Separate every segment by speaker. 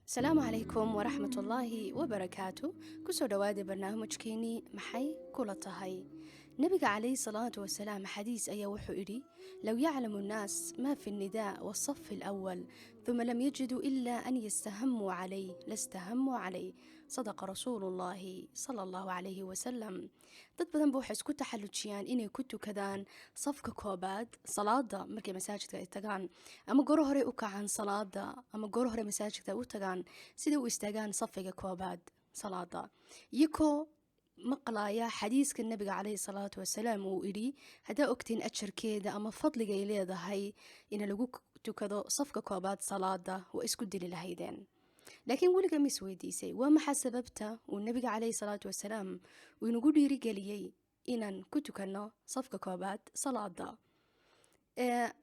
Speaker 1: Asalaamu calaykum waraxmatullaahi wabarakaatu. Kusoo dhowaada barnaamijkeenii "Maxay Kula Tahay?" Nabiga calayhi salaatu wasalaam xadiis ayaa wuxuu idhi: "Low yaclamu nnaas maa fi nnidaa wasafi alawal thumma lam yajiduu ilaa an yastahamuu calayh lastahamuu calayh." Sadaqa rasuulullaahi sala Allahu calayhi wasalam. Dad badan ba waxay isku taxallujiyaan inay ku tukadaan safka koobaad salaada markay masaajidka ay tagaan, ama goro hore u kacaan salaada, ama goro hore masaajidka u tagaan siday u istaagaan safiga koobaad salaada, iyakoo maqlaya xadiiska Nabiga caleyhi salaatu wasalaam uu idhi: "Haddaa ogtiin ajarkeeda ama fadligay leedahay in lagu tukado safka koobaad salaada, waa isku dili lahaydeen." Laakiin weliga ma isweydiisay waa maxaa sababta uu Nabiga caleyhi salaatu wasalaam uu inagu dhiirigeliyey inaan ku tukanno safka koobaad salaada?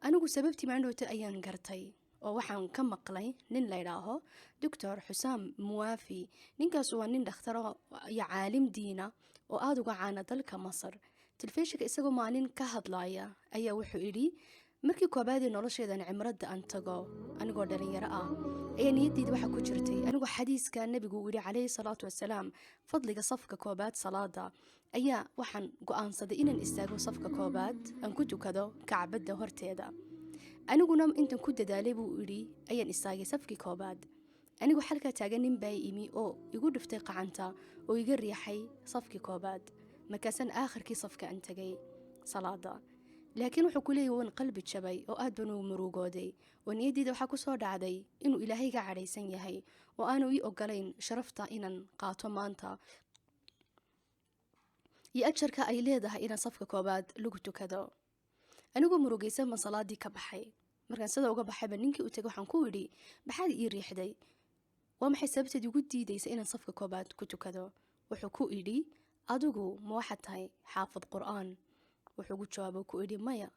Speaker 1: Anigu sababtii maandhowta ayaan gartay, oo waxaan ka maqlay nin la ydhaaho Doctor Xusaam Muwaafi. Ninkaas waa nin dhakhtaro iyo caalim diina oo aada uga caana dalka Masar. Telefishinka isagoo maalin ka hadlaya ayaa wuxuu idhi: "Markii koobaadii nolosheedan cimradda aan tago anigoo dhalinyaro ah, ayaa niyadeyda waxaa ku jirtay anigoo xadiiska Nebigu uu yidhi calayhi salaatu wasalaam, fadliga safka koobaad salaada, ayaa waxaan go-aansaday inaan istaago safka koobaad, aan ku tukado Kacbadda horteeda. Aniguna intan ku dadaalay," buu idhi, "ayaan istaagay safkii koobaad. Anigoo xalkaa taagan, nin baa imi oo igu dhiftay qacanta oo iga riixay safkii koobaad. Markaasaan aakhirkii safka aan tegay salaada." Laakiin wuxuu ku leeyay: "Waan qalbi jabay oo aad baan ugu murugooday, oo niyaddeyda waxaa ku soo dhacday inuu Ilaahay ga cadhaysan yahay oo aanu ii ogolayn sharafta inaan qaato maanta iyo ajarka ay leedahay inaan safka koobaad lagu tukado. Anigoo murugaysan baan salaadii ka baxay. Markaan sida uga baxayba ninkii u tegay, waxaan ku idhi: 'Maxaad ii riixday? Waa maxay sababteed igu diidaysa inaan safka koobaad ku tukado?' Wuxuu ku idhi: 'Adigu ma waxaad tahay xaafid Qur'aan?' Wuxuu ugu jawaabo ku idhi: 'Maya.'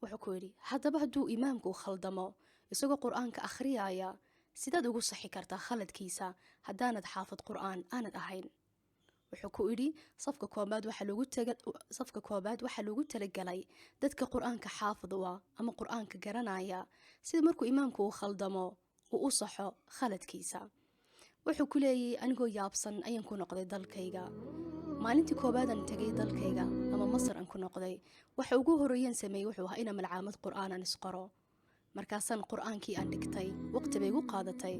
Speaker 1: Wuxuu ku idhi: 'Haddaba hadduu imaamku khaldamo isagoo Qur'aanka akhriyaya, sidaad ugu saxi kartaa khaladkiisa haddaanad xaafid Qur'aan aanad ahayn?' Wuxuu ku idhi: Safka koobaad waxaa loogu talagalay dadka Qur-aanka xaafid u ah ama Qur-aanka garanaya, sida markuu imaamku uu khaldamo uu u saxo khaladkiisa.' Wuxuu ku leeyay: 'Anigoo yaabsan ayaan ku noqday dalkayga. Maalintii koobaadaan tegay dalkayga ama Masar aan ku noqday, waxa ugu horreeyaan sameeyey wuxuu ahaa inaan malcaamad Qur-aan aan isqoro. Markaasaan Qur-aankii aan dhigtay. Waqti bay igu qaadatay,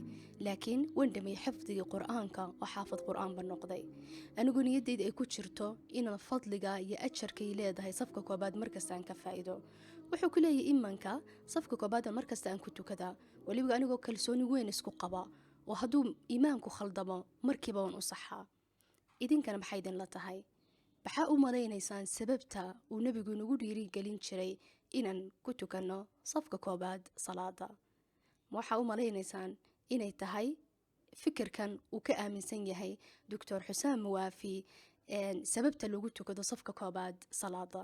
Speaker 1: laakiin waan dhameeyey xifdigii Qur-aanka oo xaafid Qur-aan baan noqday, anigu niyaddayda ay ku jirto inaan fadliga iyo ajarkay leedahay safka koobaad markasta aan ka faa'iido.' Wuxuu ku leeyahy: 'Imanka safka koobaad markasta aan ku tukadaa, weliba anigoo kalsooni weyn isku qaba, oo hadduu imaamku khaldamo markiiba waan u saxaa.' Idinkana maxay idinla tahay? Maxaa u malaynaysaan sababta uu Nebigu nagu dhiirigelin jiray inaan ku tukanno safka koobaad salaada? Ma waxaa u malaynaysaan inay tahay fikirkan uu ka aaminsan yahay Doctor Xusaam Muwaafi sababta lagu tukado safka koobaad salaada?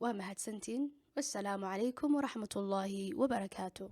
Speaker 1: Waa mahadsantiin. Wassalaamu calaykum waraxmatullaahi wabarakaatu."